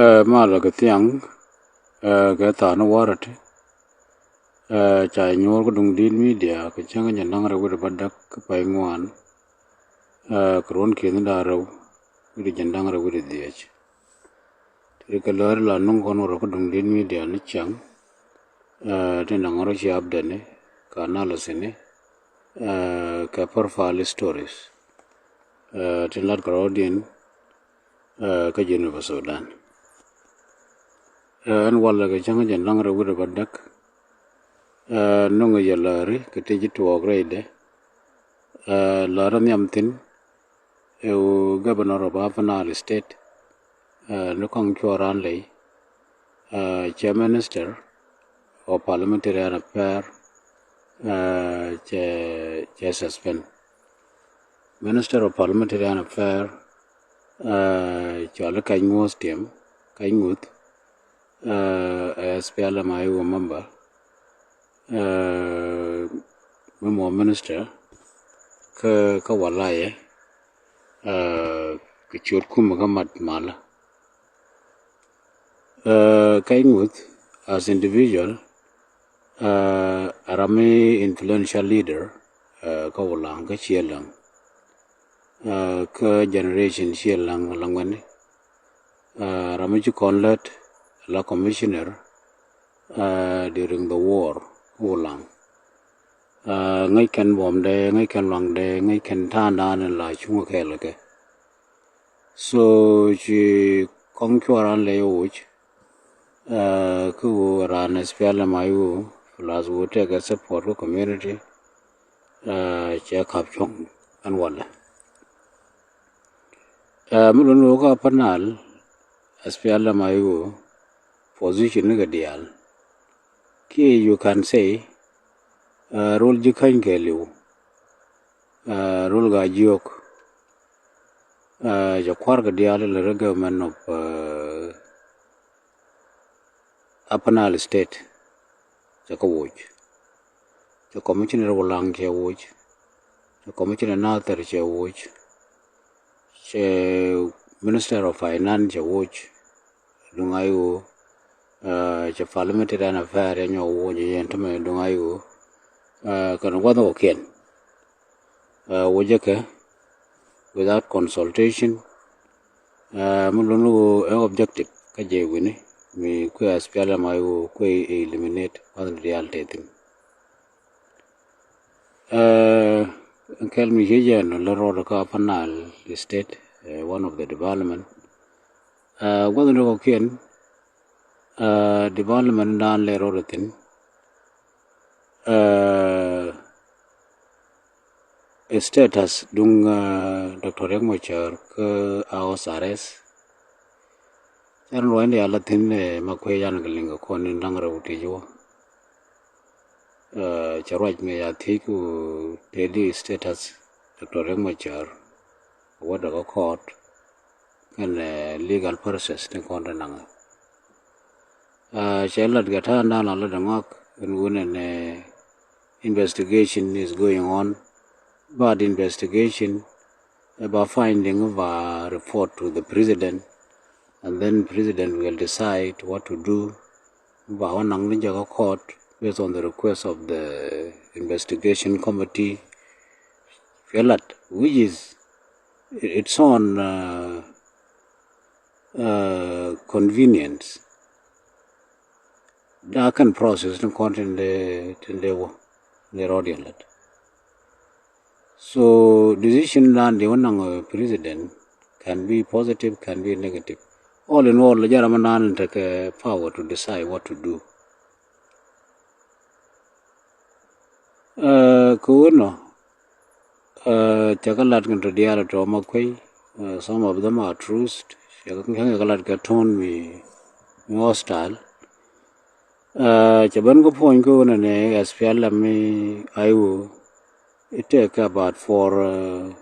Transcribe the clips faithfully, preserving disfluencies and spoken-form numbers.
Ɛ, malɛ kɛ thiaŋ, ɛ, kɛ tha̱a̱n warɛt. Ɛ, ca nyuɔr kä duŋ di̱t midia kɛ cäŋ jɛ naŋ rɛ wi̱r bädäk kä pay ŋuan. Ɛ, kɛ ruɔ̱n ki̱n da̱ŋ rɛw wi̱r jɛ naŋ rɛ wi̱r dhiec. Ti kɛ lär la nuŋ kɔn wä rɔ kä duŋ di̱t midia ni cäŋ. Ɛ, ti naŋ rɔ ci update ni, kɛ analysis ni, ɛ, kɛ profile stories. Ɛ, ti lat kɛ rɔ diɛn, ɛ, kä Junub Sudan. Ɛ, ɛn walɛ kɛ cäŋ jɛ naŋ rɛ wi̱r bädäk. Ɛ, nuŋ yɛ läri kɛ ti ji̱ tuɔɔk rɛydɛ. Ɛ, läri nhiam thi̱n, ɛ, ɣöö Governor of Upper Nile State, ɛ, ni kɔŋ cuɔɔr an ley, ɛ, cɛ Minister of Parliamentarian Affair, ɛ, cɛ, cɛ suspend. Minister of Parliamentarian Affair, ɛ, cɔali Kany Ŋuɔth Tiɛm, Kany Ŋuth, ɛ, ɛ S P L M I O member, ɛ, mi mɔ minister kä, kä walayɛ, ɛ, kɛ ciöt kumɛ kä mat malä. Ɛ, Kany Ŋuth as individual, ɛ, ɛ ram mi influential leader, ɛ, kä Ulaŋ kä Ciɛ Läŋ, ɛ, kä generation Ciɛ Läŋ la ŋuɛni. Ɛ, ram mi ci kɔn lät la commissioner, ɛ, during the war kä Ulaŋ. Ɛ, ŋäc kɛn buɔ̱mdɛ, ŋäc kɛn luaŋdɛ, ŋäc kɛn ta̱a̱ŋdan in la cuŋ kɛɛl kɛ. So ci kɔŋ cuɔr an ley woc, ɛ, kä ɣöö ran S P L M I O plus ɣöö tekɛ support kä community, ɛ, cɛ kap cuɔ̱ŋ ɛn walɛ. Ɛ, mi lun ɣöö kä Upper Nile, S P L M I O position ni kɛ diaal. Kiɛ you can say, ɛ, rol ji̱ käny kɛ li̱w, ɛ, rol Gaa-jiök, ɛ, cɛ kua̱r kɛ diaal ilɛ rɛ government of, ɛ, Upper Nile State. Cɛ kɛ woc. Cɛ commissioner Ulaŋ cɛ woc. Cɛ commissioner Nathir cɛ woc. Cɛ Minister of Finance cɛ woc duŋ I O. Ɛ, cɛ Parliamentarian Affair cɛ nyɔk woc yɛn tämɛ duŋ I O. Ɛ, kɛn gua̱th kɔkiɛn, ɛ, wocɛ kɛ without consultation. Ɛ, mi lun ɣöö ɛ objective kä jɛ wi̱ni mi kuɛ S P L M I O kuɛ eliminate kua̱th ni diaal tɛthin. Ɛ, kɛl mi ciec jɛ ɛn lät rɔɔdɛ kä Upper Nile State, ɛ, one of the development. Ɛ, gua̱th ni kɔkiɛn, ɛ, development dan lɛ rɔɔdɛ thi̱n. Ɛ, status duŋ, ɛ, Doctor Riek Machar kä house arrest. Can ruɔ̱ny diaal a thi̱n, ɛ, ma kuɛ yan kɛ liŋ kɛ kɔn in da̱ŋ rɛw ti jiwä. Ɛ, cɛ ruac mi ya thiec ku tëë di status Doctor Riek Machar, wä dɔk kä court kɛn, ɛ, legal process ni kɔn te naŋ. Ɛ, cɛ lat kɛ ta̱a̱ da̱a̱n la lat dɛ ŋɔak in wun ɛn, ɛ, investigation is going on, but investigation, ɛ, ba finding ba report to the president, and then president will decide what to do. Ba wä naŋ ni jɛ kä court based on the request of the investigation committee. Fielat, which is its own, uh, uh, convenience. Da kɛn process ni kɔn tin de, tin de wä ni rɔdiɛn lät. So decision dan di wä naŋ, uh, president can be positive, can be negative. All in all, jara ma nan tekɛ power to decide what to do. Ɛ, kɛ ɣöö nɔ, ɛ, cɛ kɛ lat kɛn tɔ diaal tɔ ma kuey, ɛ, some of them are truth. Cɛ kɛ, cɛ kɛ lat kɛ tone mi, mi hostile. Ɛ, cɛ ben kɛ puɔ̱ny kɛ ɣöö nɛ nɛ S P L M mi I O, it take about four, ɛ,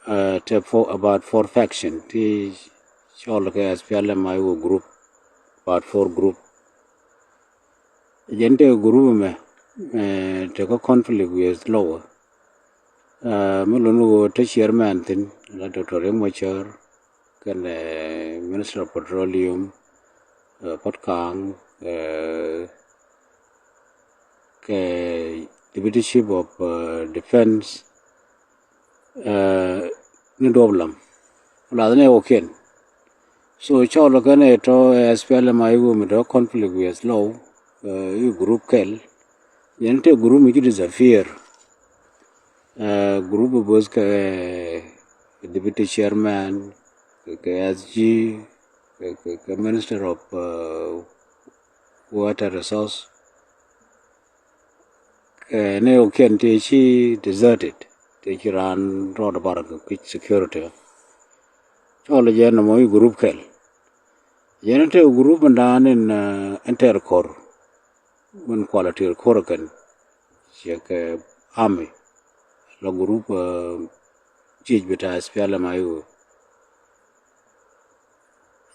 ɛ, te four, about four faction ti cɔl kɛ S P L M I O group, about four group. Jɛn te group mɛ, ɛ, te kä conflict with lower. Ɛ, mi lun ɣöö te chairman thin la Doctor Riek Machar, kɛnɛ Minister of Petroleum, Puot Kaŋ, kɛ Deputy Chief of Defence ni duɔp lam. Lath ni wä kiɛn. So cɔl kɛn ɛ tɔ ɛ S P L M I wä mi tɔ conflict with law, i̱ group kɛl. Yɛn te group mi ci disappear. Group both kɛ deputy chairman, kɛ S G, kɛ Minister of Water Resource. Kɛ ni wä kiɛn te ci deserted, te ci raan rɔɔd bar kɛ kui̱c security. Cɔl jɛ nɔmɔ i̱ group kɛl. Yɛn te group in daan in ɛn tɛr kɔr. Min kualɛ tɛr kɔr kɛn ciɛ kɛ army. La group ciec bi ta S P L M I O.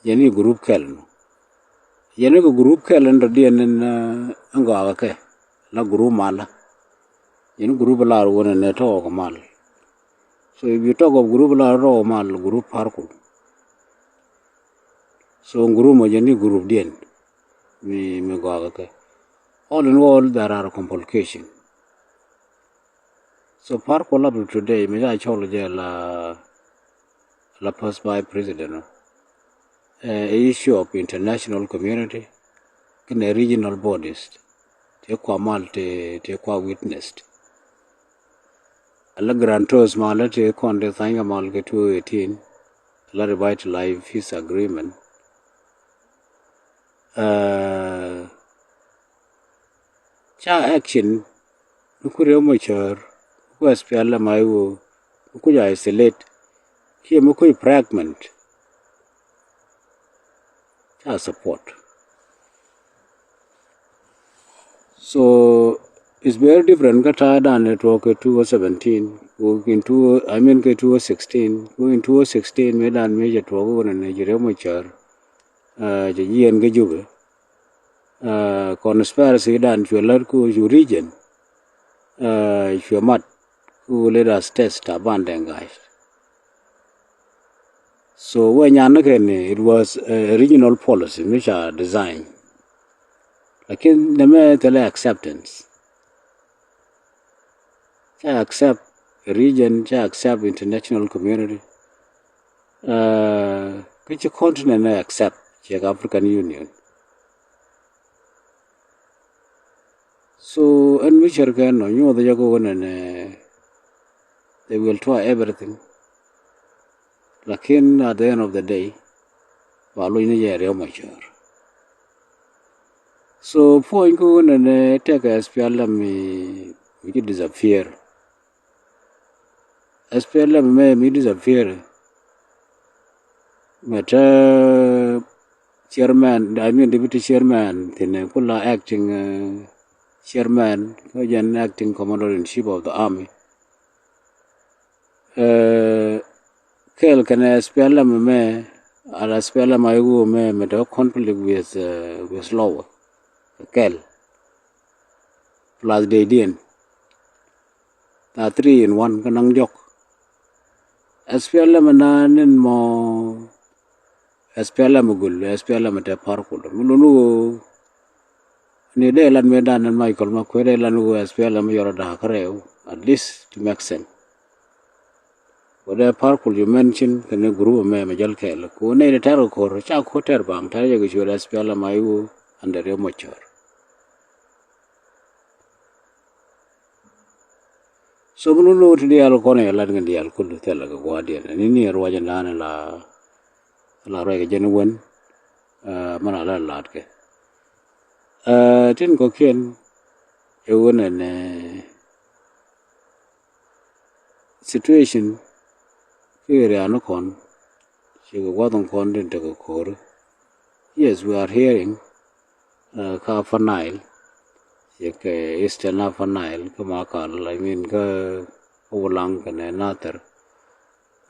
Yɛn i̱ group kɛl nɔ. Yɛn i̱ kɛ group kɛl in dɔ̱diɛn in ɛn gɔakɛ kɛ la group malä. Yɛn i̱ group lar wun in ɛ tɔk mal. So if you talk of group lar tɔk mal, group Parkul. So group mɔ yɛn i̱ group diɛn mi mi gɔakɛ kɛ. All in all, there are complication. So Parkul up to today mi ca cɔl jɛ la la first vice president. Ɛ issue of international community kɛnɛ regional bodies. Te kua mal te te kua witnessed. Ala grantos mal te kɔn te thany kɛ mal kɛ two eighteen. Ala revitalize peace agreement. Ca action mi ku Riek Machar ku S P L M I O mi ku isolate kiɛ mi ku fragment. Ca support. So it's very different kä ta̱a̱ dan ɛ tuɔɔk kɛ two oh seventeen ku in two I mean kɛ two oh sixteen ku in two oh sixteen mi dan mi cɛ tuɔɔk wun ɛn ɛ ci Riek Machar. Cɛ jiɛn kä Jubɛ. Conspiracy dan cuɛ lät ku cu region cuɛ mat ku leaders test a ban dɛŋ ga̱a̱c. So wee nyan ni kɛn ni it was a regional policy mi ca design. Lakin nɛmɛ thilɛ acceptance. Ca accept region, ca accept international community. Kä ci continent ni accept ciɛ kɛ African Union. So ɛn mi cär kɛn nɔ nyuɔth jɛ kɛ wä nɛnɛ they will try everything. Lakin at the end of the day ba luny ni jɛ Riek Machar. So puɔny kɛ wä nɛnɛ tɛkɛ S P L M mi mi ci disappear. S P L M mɛ mi disappear. Mɛ te chairman, I mean deputy chairman thin ku la acting chairman kä jɛn acting commander in chief of the army. Kɛɛl kɛnɛ S P L M mɛ ala S P L M I O mɛ mɛ te conflict with with law kɛɛl. Plus dee diɛn na three in one kä naŋ jɔk. S P L M na nin mɔ S P L M gul S P L M te Parkul mi lun woo. Ni dee lan mi dan ni Michael ma kuɛ dee lan woo S P L M yɔrɔ daa kärɛw at least to make sense. Wä dee Parkul you mention kɛ ni group mɛ mɛ jäl kɛɛl ku ni dee tɛr kɛ ko̱r ca ko̱r tɛr baŋ tɛr jɛ kɛ cuɛ dee S P L M I woo under Riek Machar. So mi lun woo ti diaal kɔn yɛ lat kɛ diaal kul thilɛ kɛ gua̱a̱r diɛn ni ni ruac in dan la la ruac kɛ jɛn wen. Mɛn a la lat kɛ tin kɔkiɛn ɛ wen ɛn situation. Ki area ni kɔn cikɛ gua̱th in kɔn tin tekɛ ko̱ri. Yes, we are hearing kä Upper Nile, cikɛ Eastern Upper Nile kä Makal, I mean kä Wulaŋ kɛnɛ Nathir.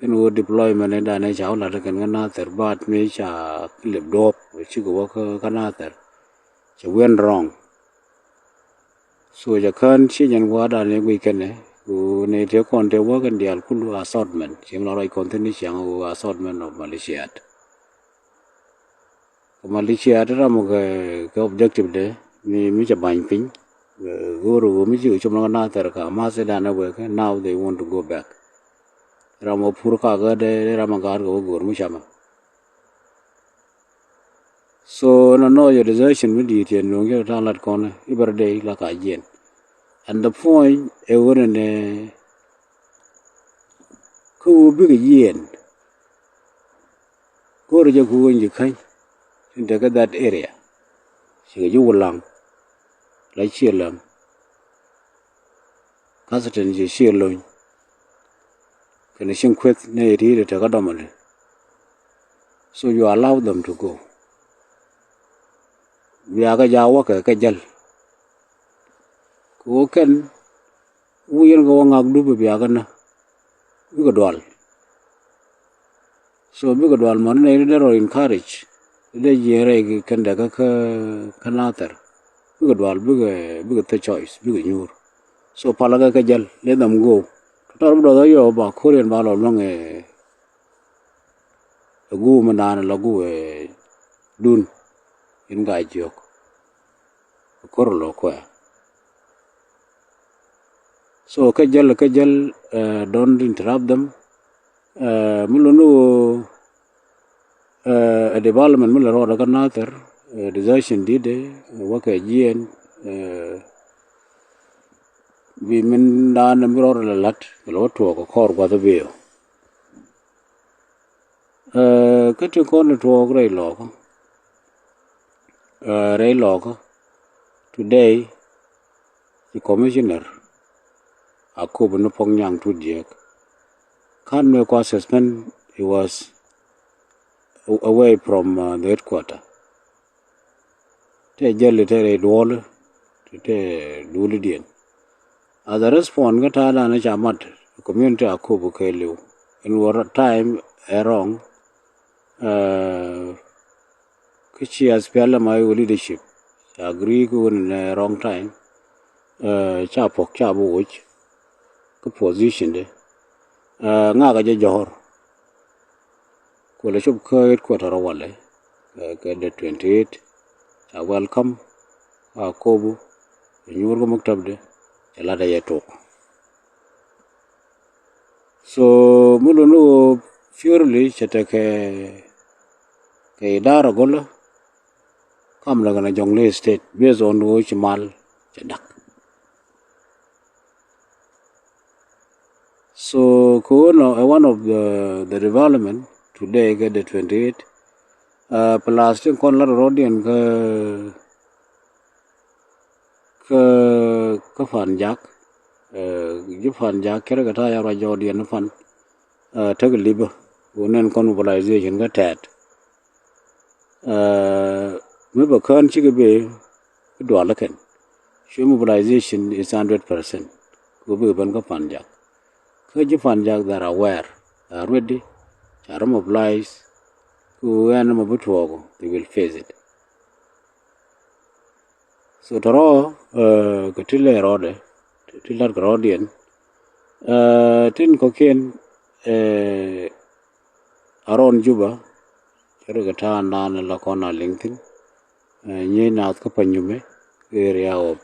Kɛn wä deployment in danɛ ca wä lat kɛn kä Nathir, but mi ca lip duɔp cikɛ wä kä Nathir. Cɛ went wrong. So cɛ kään ci jɛn gua̱a̱r danɛ guic kɛnɛ Ku ni te kɔn te wä kɛn diaal kulu assortment. Ci mi la ruac kɔn thin ni ciaŋ ɣöö assortment of militia. Kɛ militia te ram kɛ, kɛ objective de mi, mi cɛ bany piny. Go̱o̱r ɣöö mi ci kɛ cop ni kɛ Nathɛr ka math dan ɛ wek, now they want to go back. Ram wä pur kakä de ram a gaat kɛ wä go̱o̱r mi camɛ. So nɔ nɔ yɛ decision mi di̱i̱t yɛ nuɔ̱ŋ yɛ ta̱a̱ lat kɔn i̱ bär dee la ka jiɛn. And the point ɛ ɣöö nɛ kä ɣöö bikɛ jiɛn. Go̱o̱rɛ jɛ ku ɣöö ji̱ käny tin tekɛ that area. Cikɛ ji̱ wulaŋ la ciɛ läŋ. Kathɛ tin ci ciɛ lony kɛnɛ cieŋ kueth ni iti ti tekä dɔmɔdi. So you allow them to go. Biakɛ ja wäkɛ kɛ jäl. Kɛ ɣöö kɛn wuu yɛn kɛ wä ŋak dup biakɛ nä bikɛ dual. So bikɛ dual mɔni nɛ in dee rɔ encourage dee jiɛn rɛy kɛn dee kä, kä, kä Nathɛr. Bikɛ dual, bikɛ, bikɛ thɛ choice, bikɛ nyuur. So palä kɛ kɛ jäl, let them go. Tɔtɔr bi duɔth ɔ yɔ ba ko̱riɛn ba lɔ luäŋ ɛ ɛ guum in daanɛ la guum ɛ dun in gaa jiök. Ɛ ko̱r lɔ kuɛ. So kä jäl, kä jäl, don't interrupt them. Mi luni ɣöö ɛ development mi lɛ rɔɔdɛ kä Nathɛr, decision di̱tdɛ wäkɛ jiɛn bi min daanɛ mi rɔɔdɛ lɛ la̱t kɛ lɛ wä tuɔɔk kɛ kɔɔr gua̱th bieyɔ. Kä ti kɔn ti tuɔɔk rɛy lɔɔkä, rɛy lɔɔkä today, the commissioner Akobo ni Puɔk Nyaŋ Tut Jiɛk. Kan mëë kua suspend, he was away from the headquarter. Tɛ jäli tɛ rɛy duɔli tɛ duɔlidiɛn. As a response kä ta̱a̱ dan ca mat community Akobo kɛɛliw in wä time ɛ rɔŋ. Kä ci SPLM-IO leadership ca agree kä wun in a wrong time. Ca puɔk ca bi woc kä position de. Ŋakä jɛ jɔ̱ɔ̱r. Kuɔlɛ cop kä headquarter walɛ kɛ the twenty eight. Ca welcome Akobo. Nyuur kä maktab de cɛ lat a yɛ tok. So mi luni ɣöö purely cɛ tekɛ kɛ idara gɔlä. Kam lɛ kɛn a Jonglei State based on ɣöö ci mal cɛ dak. So kɛ ɣöö nɔ ɛ one of the, the development today kɛ the twenty eight. Plus tin kɔn lat rɔɔdiɛn kä kä kä Pan Jak. Ji̱ Pan Jak kɛrɛ kɛ ta̱a̱ ya ruac jɔɔdiɛn Pan. Tekɛ lipä wä nɛn kɔn mobilization kä tɛɛt. Mi bɛ kään cikɛ bee i̱ dual kɛn. Cuɛ mobilization is hundred percent. Kɛ bikɛ ben kä Pan Jak. Kä ji̱ Pan Jak, they are aware, they are ready. Ca rɔ mobilize. Kɛ ɣöö ɛn mɔ bi tuɔɔk, they will face it. So tɔrɔ kɛ ti lɛ rɔɔdɛ ti lat kɛ rɔɔdiɛn. Tin kɔkiɛn around Juba. Cɛ rɔ kɛ ta̱a̱ naan la kɔn a liŋ thi̱n. Nyiey naath kä Panyume area of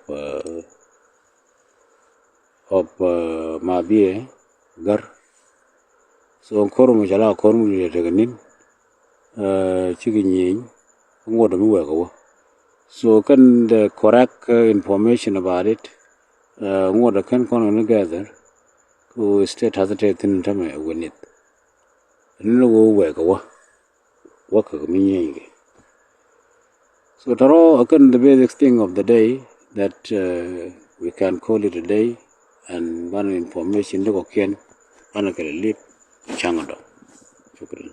of Mabiɛ Gär. So ko̱r mi cɛ la ko̱r mi tekɛ ni̱n. Cikɛ nyieny ŋuɔ̱t mi wɛɛk a wä. So kɛn the correct information about it. Ŋuɔ̱t a kɛn kɔn kɛn gather. Kɛ state has a tɛ thi̱n tämɛ wä nith. Ni ni wä wɛɛk a wä. Wä kɛ mi nyieny kɛ. So tɔrɔ a kɛn the basic thing of the day that we can call it a day. And banɛ information di kɔkiɛn banɛ kɛ lɛ lip. Caŋ a dɔ. Shukran.